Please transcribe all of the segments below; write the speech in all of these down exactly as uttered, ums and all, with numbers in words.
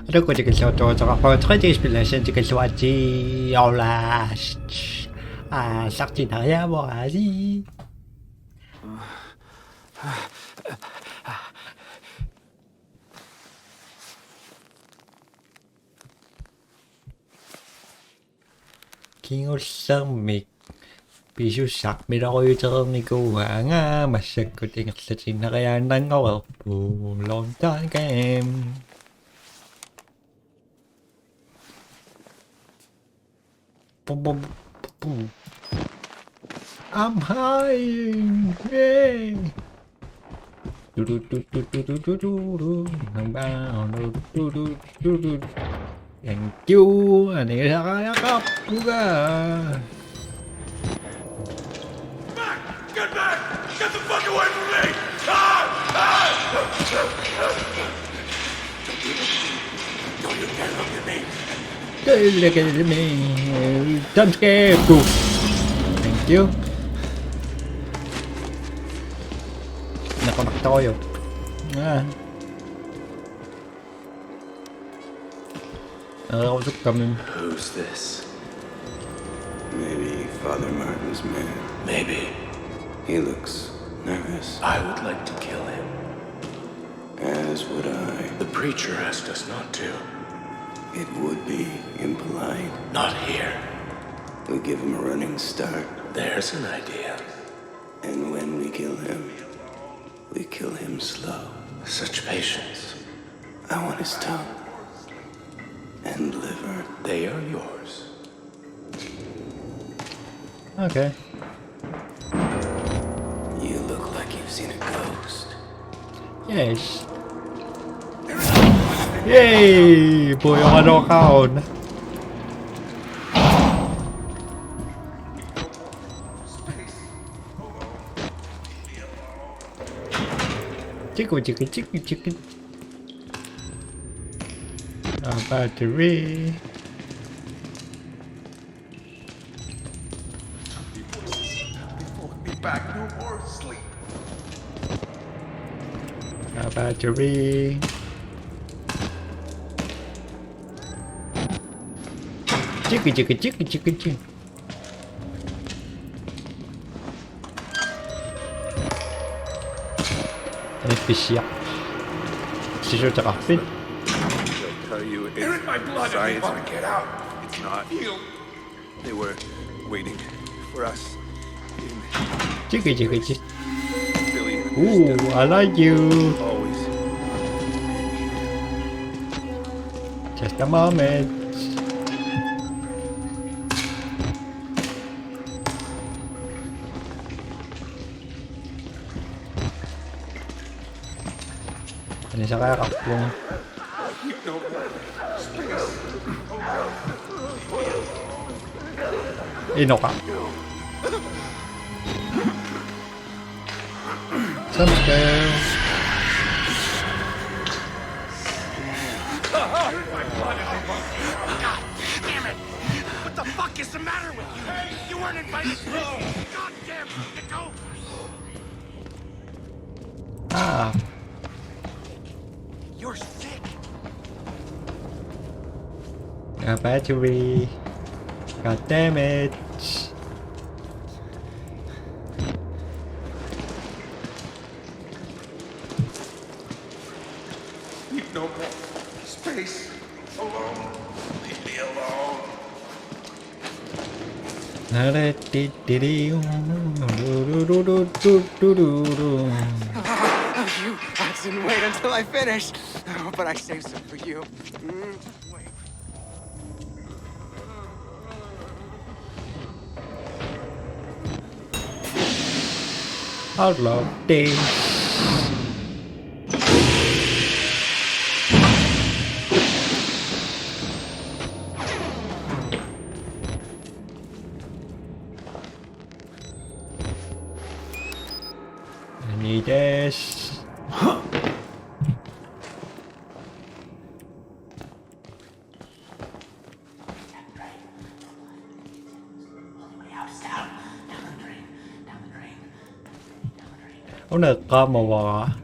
Aluu, tikilluaritsi, three D spillersuut tikilluaritsi, olaast. Aa, sartinariamoraasi. Kingullermik pisussaq miloriutereernikuugaanga, massakkut ingerlatiinnariaannanngorerpoq. Long time game. Bum, bum, bum. I'm high. Yay. Du, du, du. Thank you. Ani saraja kapuga. Back! Get back! Get the fuck away from me! Ah! Ah! Don't you dare look at me! Don't look at me. Don't scare. Thank you. Nakonaktoyo. Ah. Who's this? Maybe Father Martin's man. Maybe. He looks nervous. I would like to kill him. As would I. The preacher asked us not to. It would be impolite. Not here. We give him a running start. There's an idea. And when we kill him, we kill him slow. Such patience. I want his tongue and liver. They are yours. Okay. You look like you've seen a ghost. Yes. Yay! Boy, I don't count. Chicken, chicken, chicken, chicken. A battery. Be back, no more sleep. A battery. Chicken, chicken, chicken, chicken, chicken. N P C-a. Sisuteqarpit. They'll tell you it's science. They're in my blood if you want to get out. It's not. They were waiting for us in Chiki, chiki, chiki. Billy and Ooh, I like you. Always. Just a moment. Ani saqaaqarpunga. Inoqa. Jump scare. Damn it! What the fuck is the matter with you? You weren't invited. God damn it! Go! Ah. You're sick. A battery. God damn it. No more space. Alone. Leave me alone. You can wait until I finish. Oh, but I saved some for you. Mm. Outlaw Day. I need this. Una eqqaamavara.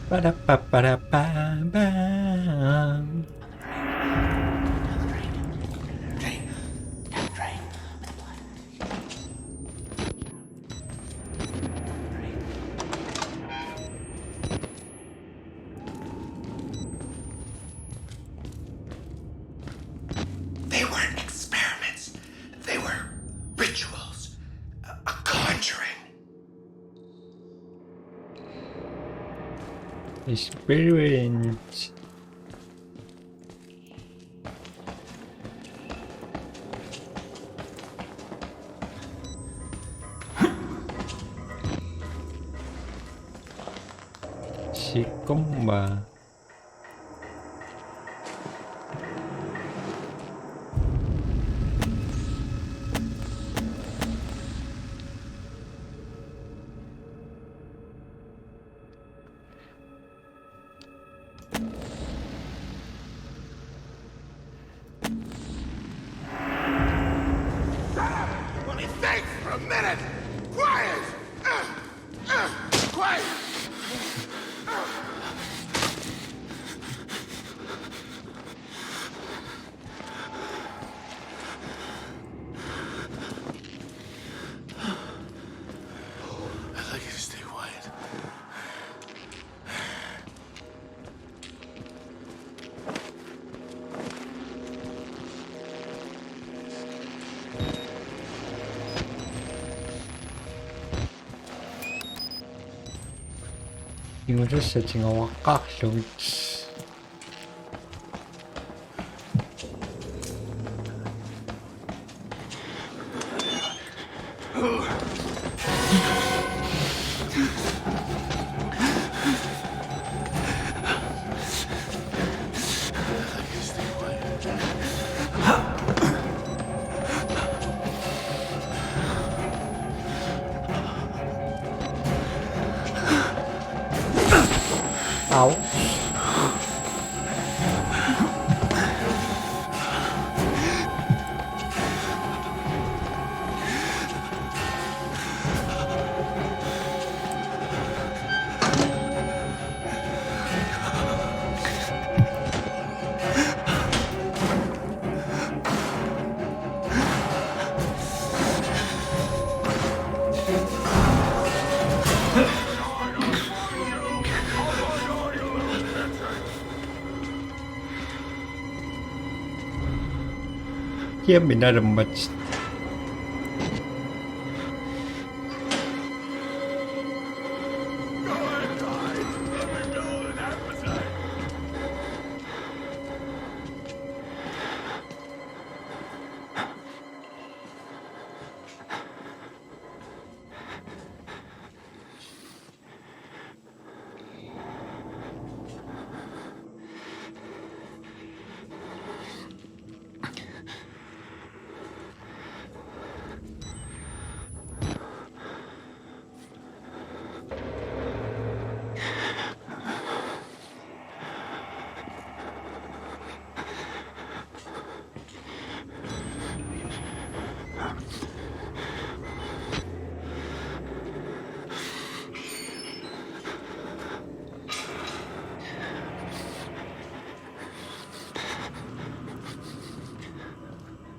Ba-da-ba-ba-da-ba-ba. They weren't experiments. They were rituals. A, a conjuring. Experience. Sikumma. Shut up! Let me think for a minute! Quiet! Uh, uh, quiet! I'd like you to stay quiet. Ingusassat tigooraqqaarlugit. Au. Kiammi nalummat.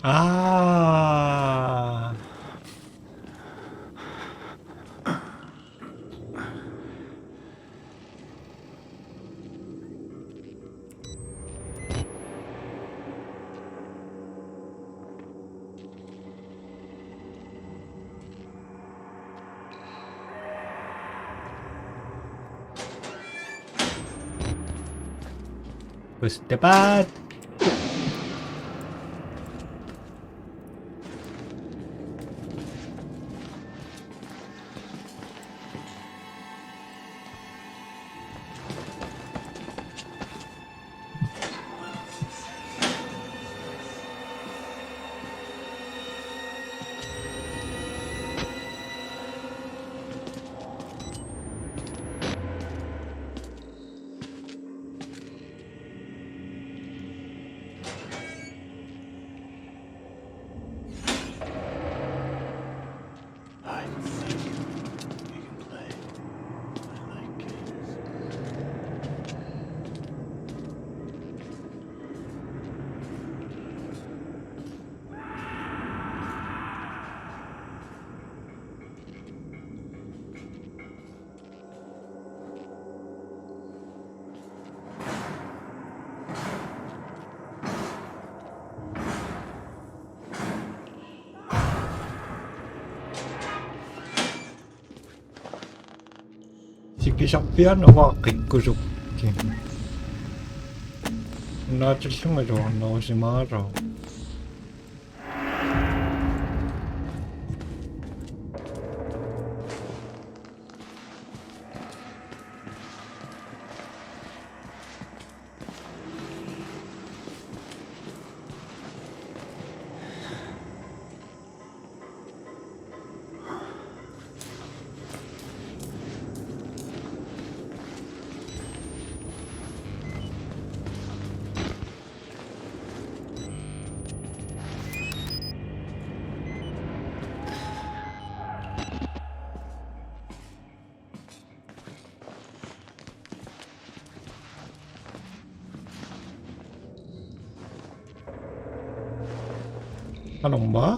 Aa. Push the button. Sikisarpiaannaq uanga qikkusukkit. Naatillunga tuarnerusimaarlugu. Qanormaa?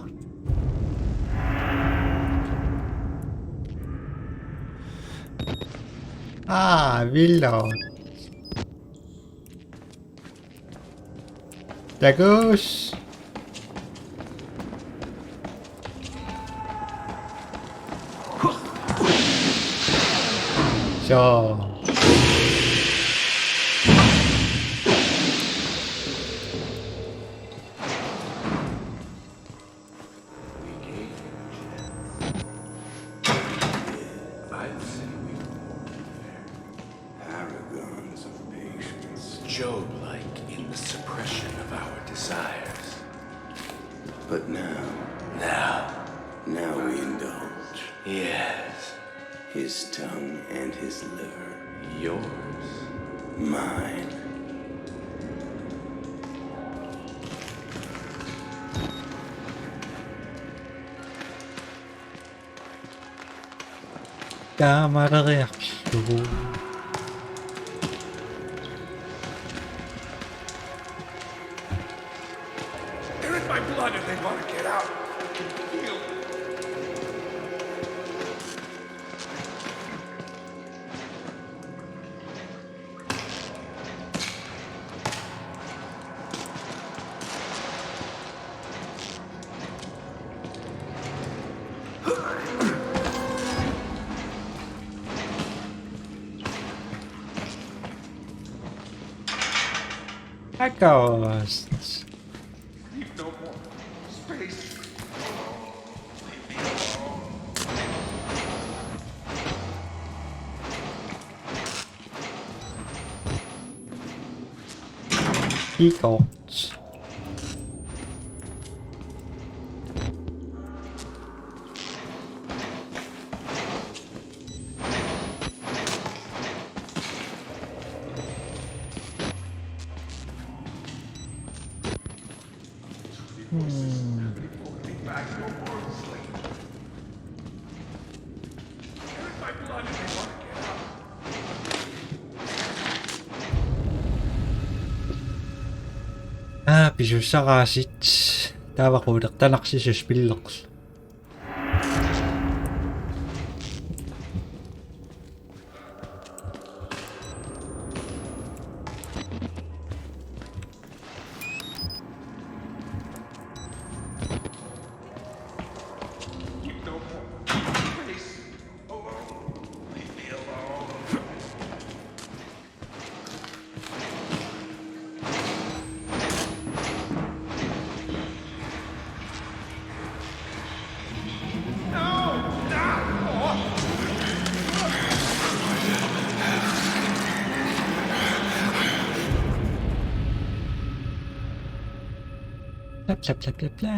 Aa, vildt. Takuss. Soo. We gave him a chance. I'd say we were more fair. Paragons of patience. Job-like in the suppression of our desires. But now, now, now we indulge. Yes. His tongue and his liver. Yours. Mine. Taamaaleriarlugu. They're in my blood and they want to get out. That goes. Leave no more space. Peacock. Hmm. Aa, pisussaraasiit. Taava quulertanarsisoq spillerlu. Bla, bla, bla, bla, bla.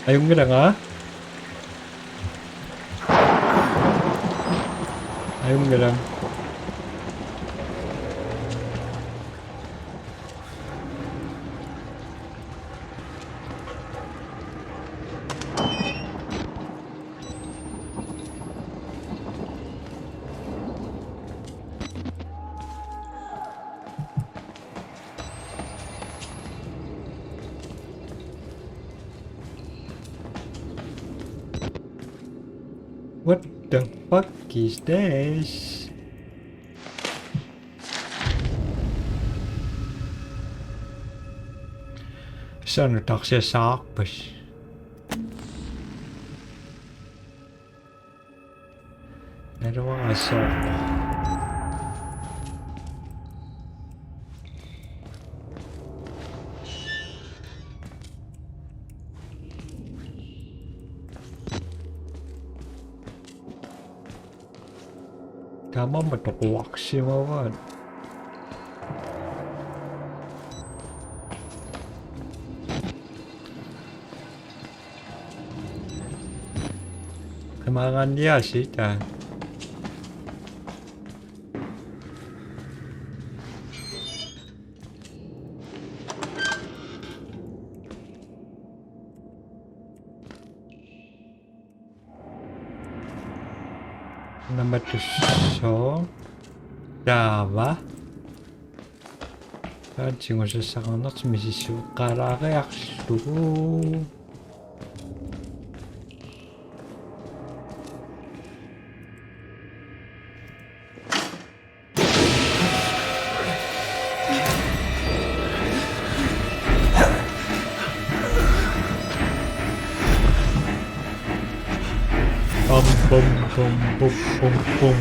Ajunngilanga. Ajunngilanga. What the fuck is this? Sanu taksiasaarpas. Naluara sooq. Taamaammat toquarsimavaat. Qimaagaanniaasiit taa. Namatussoo. Taava. Taava tigusassaqarnertik misissueqqaalaariarlugu. Bum, bum, bum, bum, bum, bum.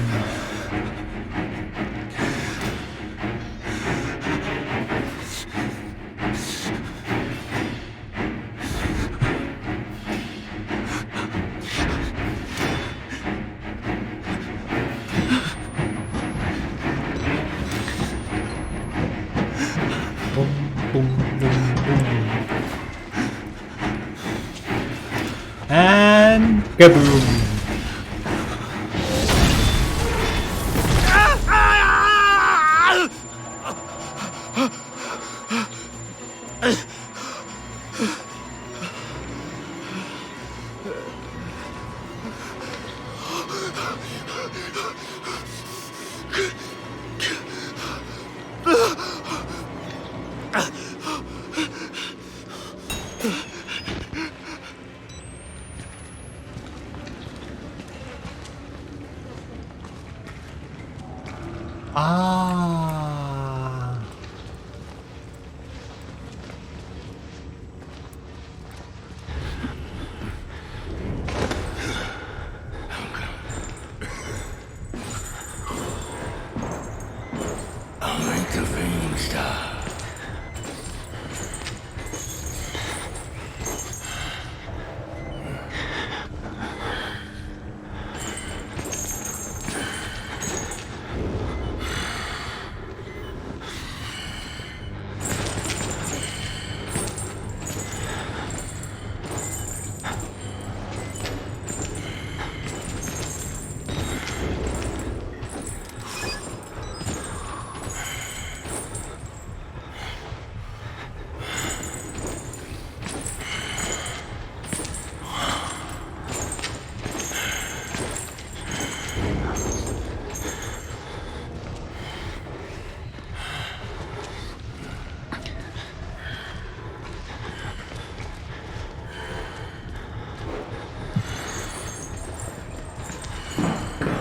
Bum, bum, bum, bum. And kaboom! Ah.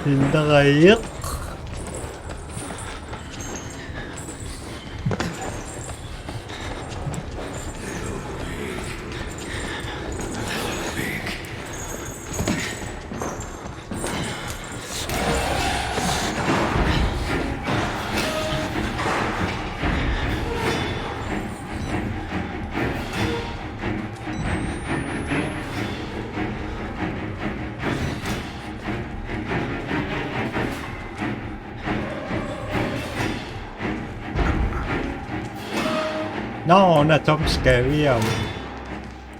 Indarayiq. Nå, una Tom Scary, um,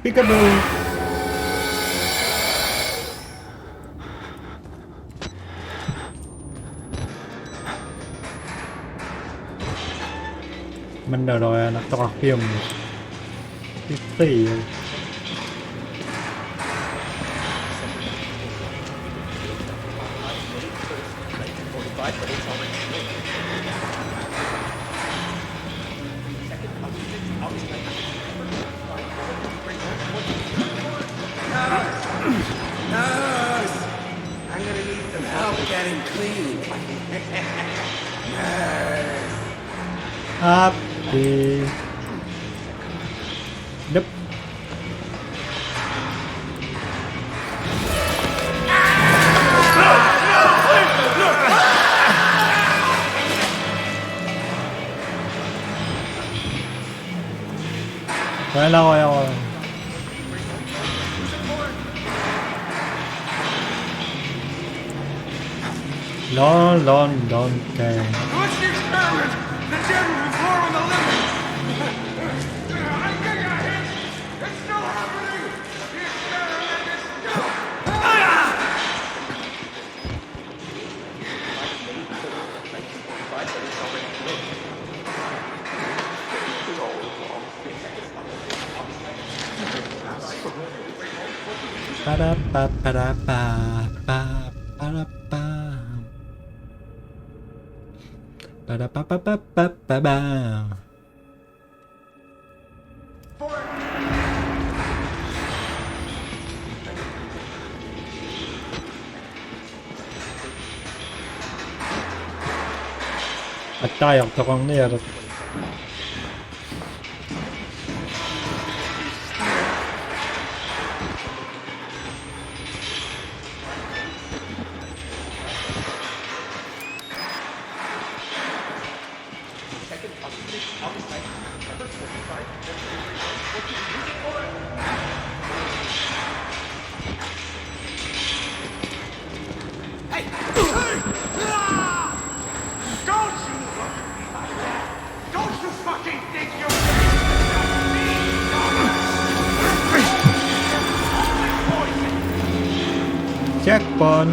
Peekaboo! Manna ulorianartoqarpiuk? Fifteen. Nurse! I'm gonna need some help getting clean. Nurse! Happy. Nope. Wala ko. Long, long, long time. What's the experiment? The dead will perform on the living. I think I hit. It's still happening. The experiment is still. Ba-da-ba-ba-da-ba, ba-ba-da-ba. Ba-da-ba-ba-ba-ba-ba. Attaajaq toqarniaruk. Checkpoint.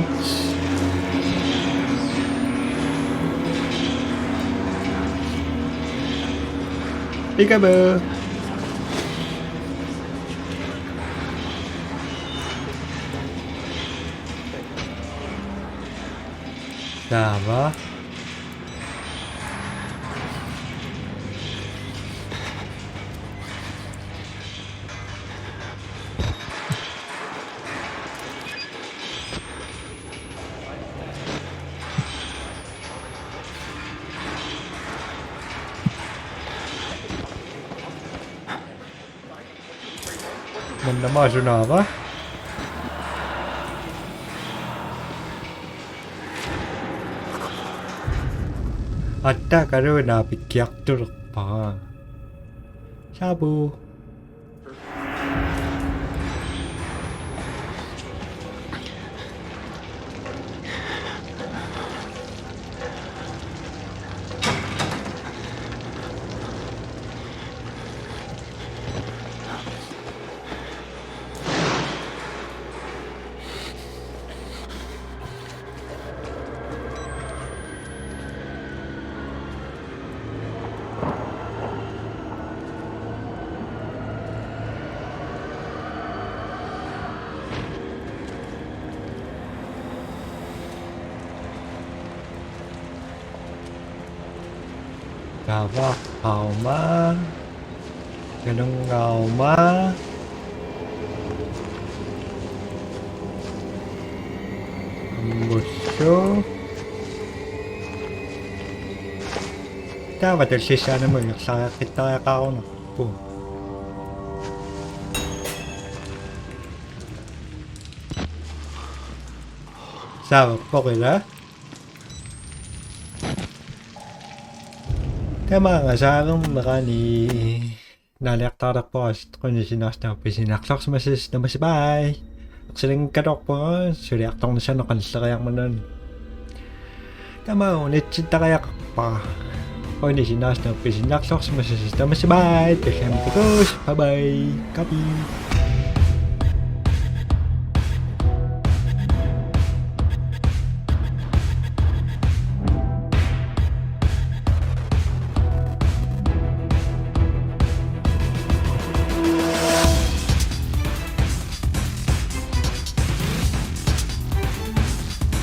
Peekaboo. Taava. Manna maasunaava? Attaaqaluunniit pikkiartulerpara. Sabu. Taava qauma. Kanungauma. Ambussu. Taava tullissaanut ingerlariaqqittariaqarunarpoq. Saavappoq ila. Tamaanga saavernerani naaliartaartarpoq, qujanaq isinnaasat pisinnarluarsimasut, tamassi bye. Ersilinngikkaluarpunga suliartornissaanut qanilleriarmat. Tamaanga unitsittariaqarpara. Qujanaq isinnaasat pisinnarluarsimasut, tamassi bye. Tassami takuss', bye bye. Kapi.